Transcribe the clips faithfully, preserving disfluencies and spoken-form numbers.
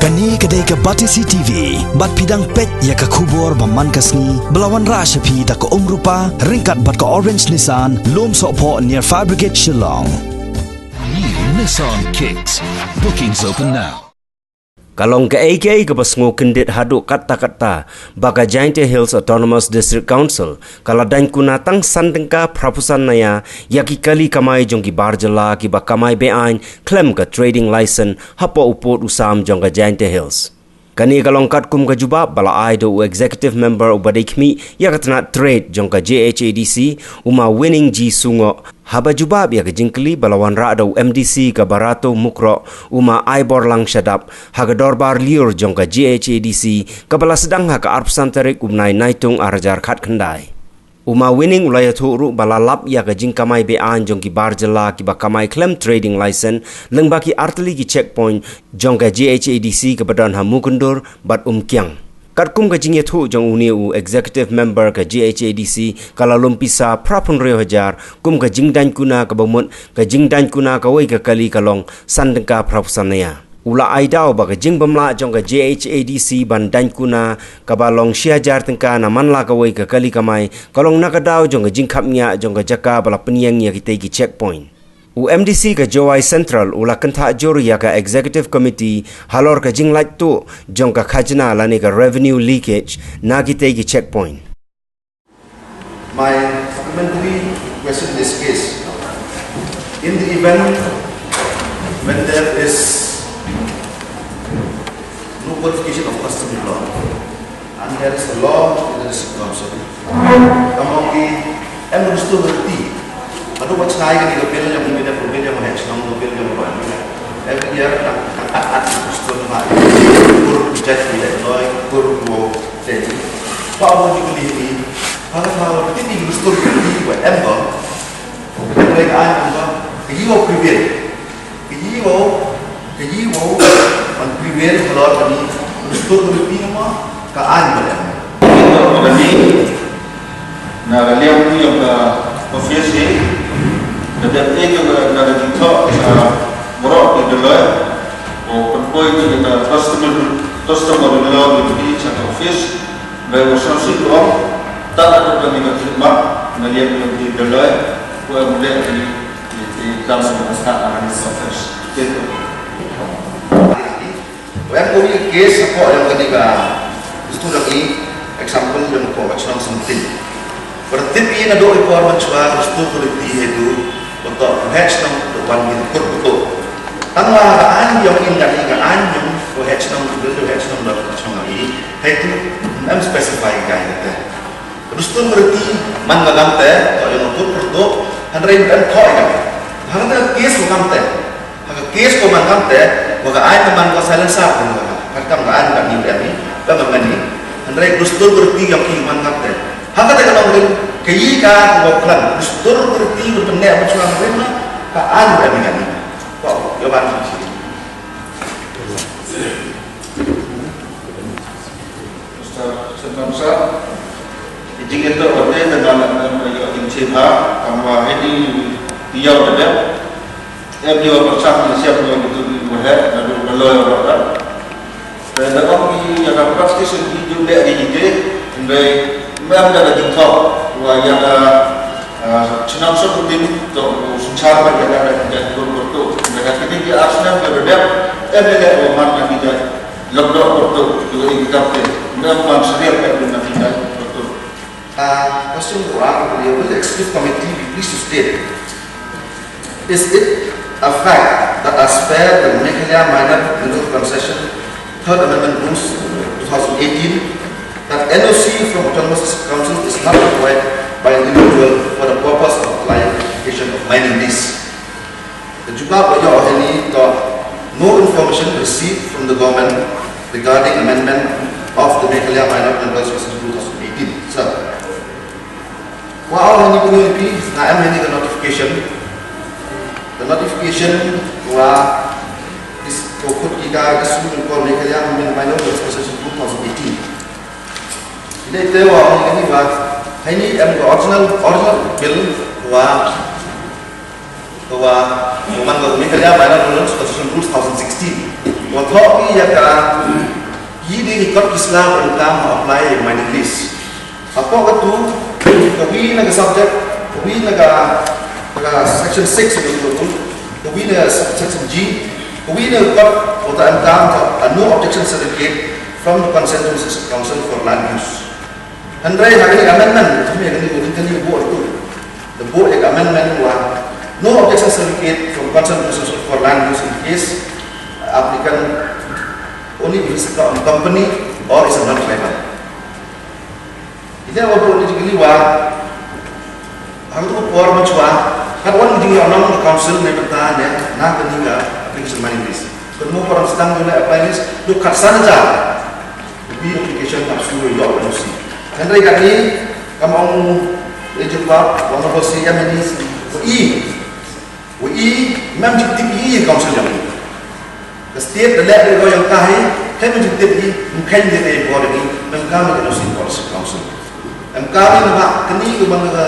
Kane ka dei ka Batesi T V, bad phi dang peit ïa ka khubor ba man ka sngi, ba la wanrah sha phi da ka Umrupa, ryngkat bad ka Orange Nissan, Lumsohphoh near Fire Brigade Shillong. New Nissan Kicks. Bookings open now. Ka long kaei kaei kaba sngew kyndit haduh katta katta, ba ka Jaintia Hills Autonomous District Council, ka la daiñ kuna tang san tyngka phra phew san naya, ïa ki kali kamai jong ki bar jylla kiba kamai be-aiñ, khlem ka trading license, hapoh u pud u sam jong ka Jaintia Hills. Kane ka long katkum ka jubab ba la ai da u executive member uba dei khmih ïa ka tnat trade jong ka J H A D C, u ma Winning G Sungoh, haba jubab ïa ka jingkylli ba la wanrah da u M D C ka Barato Mukroh, u ma Aiborlang Shadap, ha ka dorbar lyiur jong ka J H A D C, kaba la sdang ha ka arphew san tarik u bnai Naitung ar hajar khatkhyndai. U ma Winning u la ïathuh ruh ba la lap ïa ka jingkamai be-aiñ jong ki bar jylla kiba kamai khlem trading license, lyngba ki artylli ki checkpoint jong ka J H A D C kaba don ha Mukyndur bad Umkiang. Katkum ka jingïathuh jong une u executive member ka J H A D C, ka la lum pisa phra phew hynriew hajar kum ka jingdaiñ kuna kaba mut ka jingdaiñ kuna kawei ka kali ka long san tyngka phra phew san naya. U la ai daw ba ka jingbymlah jong ka J H A D C ban daiñ kuna kaba long shi hajar tyngka na man la kawei ka kali kamai, ka long na ka daw jong ka jingkhapngiah jong ka jaka ba la pynïeng ïa kitei ki checkpoint. U M D C ka Jowai Central u la kynthah jur ïa ka Executive Committee halor ka jinglait tuh jong ka khajna lane ka revenue leakage na kitei ki checkpoint. My supplementary question in this case, in the event when there is no codification of customary law and there is a law in the district council, among the, em dustur ka riti, haduh ba tnai kane ka bill jong i, bill jong i, bill jong i, bill jong i, every year ka, ka, ka, ka dustur ka, kur judge, bill jong i, kur wo, jadi, pa wo ju kali ni, Haba ka tip ïa ki dustur ki, ki, ki em ba, hynrei ka aiñ em ba, ka ïoh prevail. Ka ïoh, ka ïoh ban prevail halor kane ka dustur ka riti namar ka aiñ ba em. Kane na ka liang jong ka office hi, ka dei ka, na ka jingthoh ka baroh ki Dolloi, u pynpoi ïa ka customary, customary law jong ki sha ka office. Ba ïa u sngewsih u ong, tad haduh ba ngi khidmat na liang jong ki Dolloi, u em leh ïa ki, ïa ki kam sngewsih ha ka office. Te u em ko ïa case hapoh jong kane ka dustur jong i, example jong hapoh ka chnong Sengpin. Ba tip i naduh i por mynshuwa dustur ka riti haduh Betul, U H Nong, tu wan min kur betul. Tang wa ka aiñ jong in, ka aiñ jong U H Nong, U H Nong da ka chong i, hei tu, em specify ka aiñ te. Dustur ka riti man ka kam te, to jong tu betul, hynrei em thok ka. Ha ka case ka kam te. Ha ka case ka man kam te, wa ka aiñ ka man ka silencer ka. Ha ka kam ka aiñ ka ni em ni, ka man ni. Hynrei dustur ka riti jong ki man kam te. Ha kata ka nongrim, ka ïa ka ka bok klan, dustur ka riti ka pyneh ba chuang rim na, ka aiñ ba mi ka ni. Ko, ïa ban shi. Mister Sir Bamsa, i jingïathuh ba te da nga la, nga la ïoh jingshim ha, kam wa hei di ïoh da dep. Em ïoh ba chang ni siap ïoh betul ni wa hei, na du ba loy wa da. Te da ong ki ïa ka practice ki ju leh ki ki te, hynrei mem da ka jingthoh, wa ïa ka, ah, chnong Sohryngkhoi to u synshar ba ïa ka da ka jait kur kur tu. Hynrei ka kini ki ar snem ka da dep, em ïa ka wa man ka ki jait lok dok kur tu, tu ïa ki kam te. Mem man serial ka du na ki jait kur tu. Uh, question for our Honorable Executive Committee, we please to state, is it a fact that as per the Meghalaya Minor Mineral Concession Third Amendment Rules two thousand eighteen, that N O C from Autonomous District Council is not required by an individual for the purpose of application of mining lease? Ka jubab ba ïoh hangne ka, no information received from the government regarding amendment of the Meghalaya Minor Minerals Concession two thousand eighteen. Sir. Wa ong hangne pynlong phi, nga em hangne ka notification. Ka notification wa is ko khut ki ka ka sum ko Meghalaya Minor Minerals Concession two thousand eighteen. Ine te wa ong hangne wa hangne em ka original, original bill wa Ka wa, ka wa man ka Meghalaya Minor Minerals Concession Rules two thousand sixteen. Wat hok ïa ka, ïa ki kot ki sla ba ka apply mining lease. Hapoh katu, kawi na ka subject, kawi na ka, ka section six, kawi na section G, kawi na kot, wat em kam ka, a no objection certificate from the Consent Consultative Council for land use. Hynrei ha kane ka amendment, kane ka amendment, kane ka buh tu. The buh ïa ka amendment wa no objection certificate from Consent Consultative Council for land use in case applicant only is a company or is a non-tribal. Ite wa buh ni jingkylli wa, ha ka por mynshwa, kat wan jingïohnong ka council ne mynta ne, na kane ka application mining lease. Kynmaw para sdang jong ka apply lease, duk kat san hajar. Bi application hap shu ïoh N O C. Hynrei katne, kam ong, eh, jubab, wan ba C M ini, wa i. Wa i, mem jingtip i, council jong i. Ka state da leh da ko jong ka hi, mem jingtip i, mem khein de te bor i, mem kam N O C bor council. Em kam i naba, kani ka bang ka,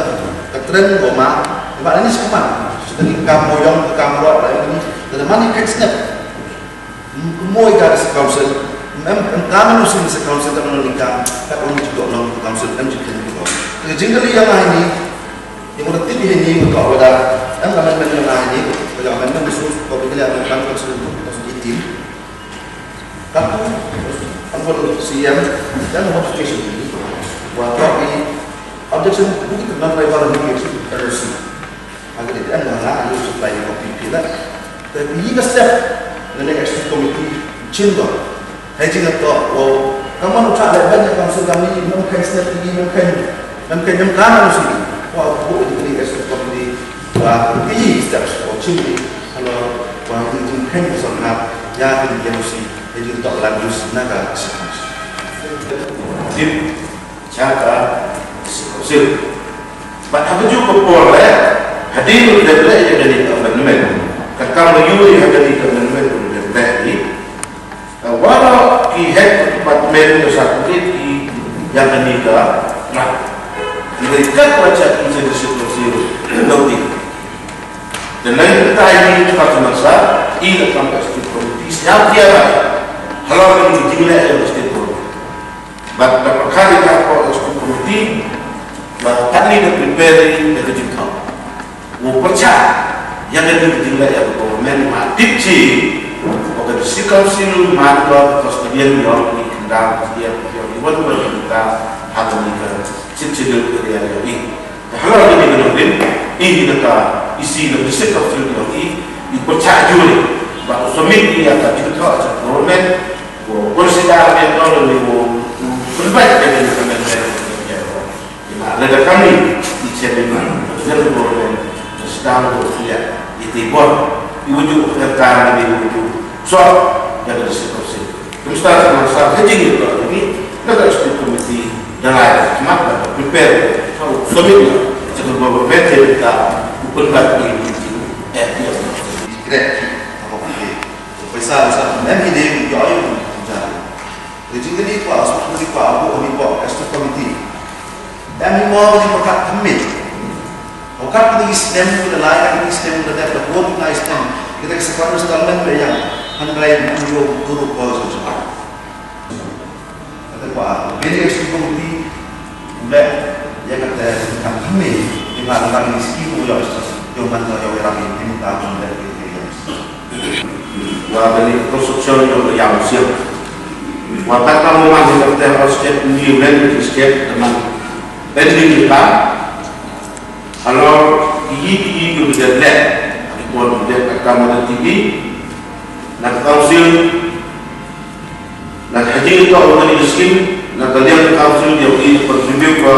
ka trend ko ma, naba ini sih kam. Kani kam moyong, kam rot, ini, da man i khein snap. Kumoi ka District Council, em, em, ka manu sini District Council ka manu ni ka, ka ong jiko nong Council, em jiko nong. Ka jingkylli ïa nga ini, ïa nga tip ïa ini, ka wada, em ka amendment ïa nga ini, ka amendment su, ka bigla amendment Council, Council eighteen. Katu, Honorable C M, dan notification ini, wa ka i objection, bukit non tribal objection, N O C. Ha ka dei em ba nga ïa u supply ïa ka P P la. Te ïa ka step na ne executive committee chin ba. Hei jingïatoh, wow, ka man u chah leh ban ïa council kami, mem khein step ïa, mem khein, mem khein, mem khein na sini. Wow, bu ïa ka executive committee, wa, ïa steps, wow, chin ïa, hello, wa, ïa jingkhein ka sorkar, ïa ka jingkhein u si, hei jingïatoh la dus na ka si. Tip. Cha ka District Council. Bad ha kajuh ka por leh, hadien ba la dep leh ïa kane ka amendment, ka kam ba ïoh ïa kane ka amendment ba la dep leh hi, ka waroh ki head department ka sa kit ki ïa kane ka draft. Ngi kat ba cha ki District Council ngi. Dan lai kita ini department sa i la kam ka District Committee siap dia ba halor kane ka jingleh ïa ka District Council. Bad da pyrkhat ïa ka Executive Committee ba katne ka prepare ïa ka jingthoh. Wa pyrshah ïa ka jingthoh ïa ka government, ma tip shi ba ka District Council ma ka custodian ïa ki khyndai, ïa ki wan wan kita ha kane ka Sixth Schedule area ïa ki. Te halor kane ka nongrim, i na ka E C na District Council ïa ki, i pyrshah jur ba u submit ïa ka jingthoh ïa ka government. Ko consider ïa ka lane ko pynbeit ïa ka amendment. Ïa lada kane i chairman, General Government, sdang ko ïa i tibor, i wuju ka ka ni wuju. So, ïa ka District Council. Kumsta sa sa hajing ïa ka ni, na ka Executive Committee, da lai khmat da prepare, ka submit ïa ka government ïa ka pynbeit ïa ka. Kre, apa kre. Pisa sa em hi de ïoh ïoh. Ri jingkylli kwah, suk kylli kwah, abu kylli kwah, Executive Committee. Em hi mo kylli kwah kat kemit. Kwah kat kylli snem, kylli lai, kylli snem, kylli dep, kylli dep, kylli snem. Kita ka second installment ba ïa, hynrei em ïoh turu kwah suk suk. Kata kwah, kylli Executive Committee, Kumba ïa kata ka kam kami, ïa nga ka kam ni ski ko ïa ïa man ïa ïa rami ni ta ko ïa ïa. Wa bani construction ïa ïa museum. Wa kata mo man ïa kata ko step ni ren step teman. Pending ïa ka. Alo, ïa ïa ïa ïa ïa. Ïa ko ïa kata mo T V. Na council. Na ka jingïatoh u kane ka skim, na ka liang ka council ïohi contribute ka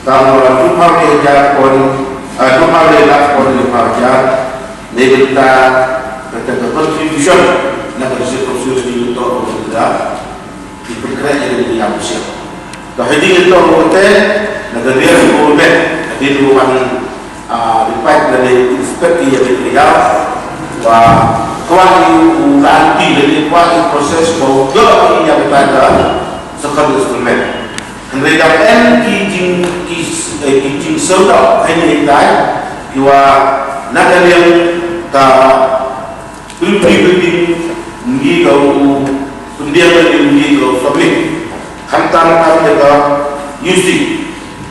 tang ba arphew lai hajar pound, ah, arphew lai lak pound lima hajar, ne bynta kata ka contribution na ka district council ka jingïatoh u kane ka, i pynkhreh ïa kane ka ïam u shem. Ka jingïatoh u kata, na ka liang ka government, hadien ba wan Ah, despite lane inspect ïa ka ïa wa kwah ïa u lanti lane kwah ïa process ba u dei ïa ka second installment. Hynrei da em ki jing ki, eh, ki jingsngewthuh ha ïa ka ïa wa na ka liang ka Building, building, Ngi ka u pynbiang, ngi ka u submit. Khamtam tam ïa ka U C.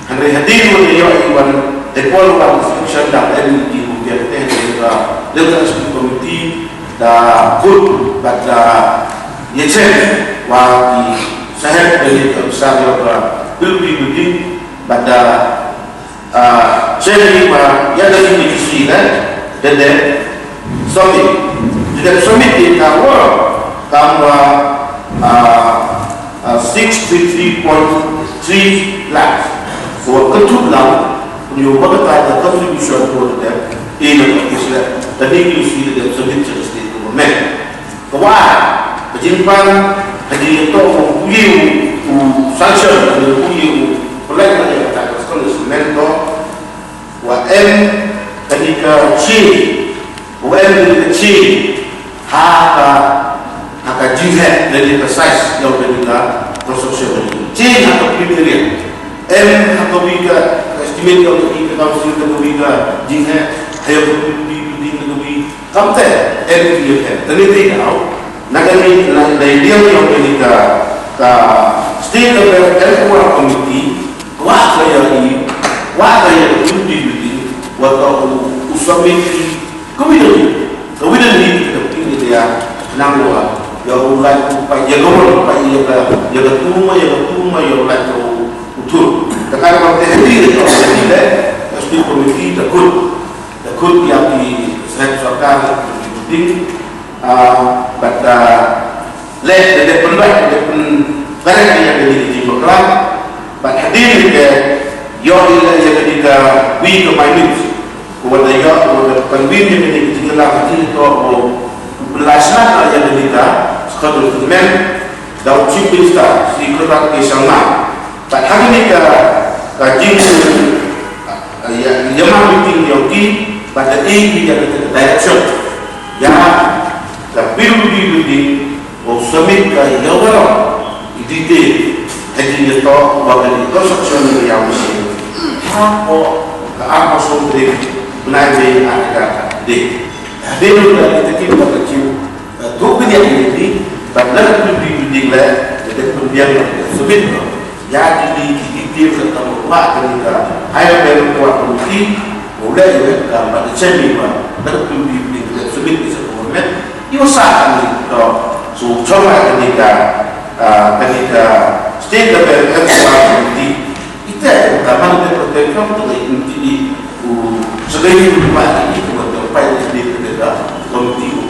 Hynrei hadien ba ïoh i wan, te por wan inspection da M D u biang te, hynrei ka Legislative Committee da kut bad da ïa check wa ki sahep da ïa ka besar ïa ka building, building bad da Ah, Chen Li ba ïa ka jingïakhih ka, da dep submit. Da dep submit ïa ka, wa kam wa, ah, ah, six fifty three point three lakhs. Wa ka tu lang, pynïoh ba kata ka contribution ko da dep, ïa ka office la, da dep ïa ka submit sha ka state government. Ka wah, ka jingpang, ka jingïatoh u, u, u sanction, ka jingïatoh u, u pynlait ka jingïatoh ka scholarship, men to, wa em, ka jingka chi, wa em ka jingka chi, ha ka, ha ka jingheh, ka jingka size, ïa ka jingka construction, chi, ha ka criteria, em, ha ka jingka estimate, ïa ka jingka council, ka jingka jingheh, ha ka jingka building, ka jingka Kamte, M T F M. Tang ïa te daw, na kane, na, na ïa ïong ïa kane ka, ka State Level Electoral Committee, wa ka ïa i, wa ka ïa i, u di, u di, wa ka u, u submit i, ka wi da ni, ka wi da ni, ka wi da ni, nang wa, ïa u lai, u pa, ïa ka wan, pa, ïa ka, ïa ka tuma, ïa ka tuma, ïa u lai, ka u, u tur. Ka ka wan te, hynrei, ka wan te, State Committee, da kut. Da kut ïa ki sahep sorkar ki ding, ah, bad, ah, leh da dep pynbeit, da dep pynbeit ïa kane ka jingbaklam, bad hadien te ïoh ïa, ïa kane ka wi ka minute. Ko wat da ïoh, ko wat da pynbeit ïa kane ka jingïalam, ka jingïatoh, ko pynlait sha ïa kane ka Schedule Amendment da u Chief Minister, Shri Conrad K Sangma. Bad ha kane ka, ka jing Ïa, ïa ma meeting ïa ki, bad da ei ïa ka direction. Ïa, ka P W D building, u submit ka ïa waroh, i detail, ha jingïatoh, wa ka construction ïa u shi. Ha ko, ka ar ko so dei, bnai dei, ar ka dei. Hadien ka dei, kita ki ba ka jing, eh, tu pynïaid ïa ki, bad na ka P W D building leh, ka dei pynbiang, submit ko. Ïa kine ki detail ka tang ba ka ni ka higher level court committee, u leh u leh ka ba ka chen ni ba, da ka pynbi ni ka submit ni sa ka government, ïa u sa ka ni to, so chong ka ni ka, ah, ka ni ka state level court committee, ita ka man ka protection ka ni ni u sebagai ni ba ni ka ba ka pai ni ka committee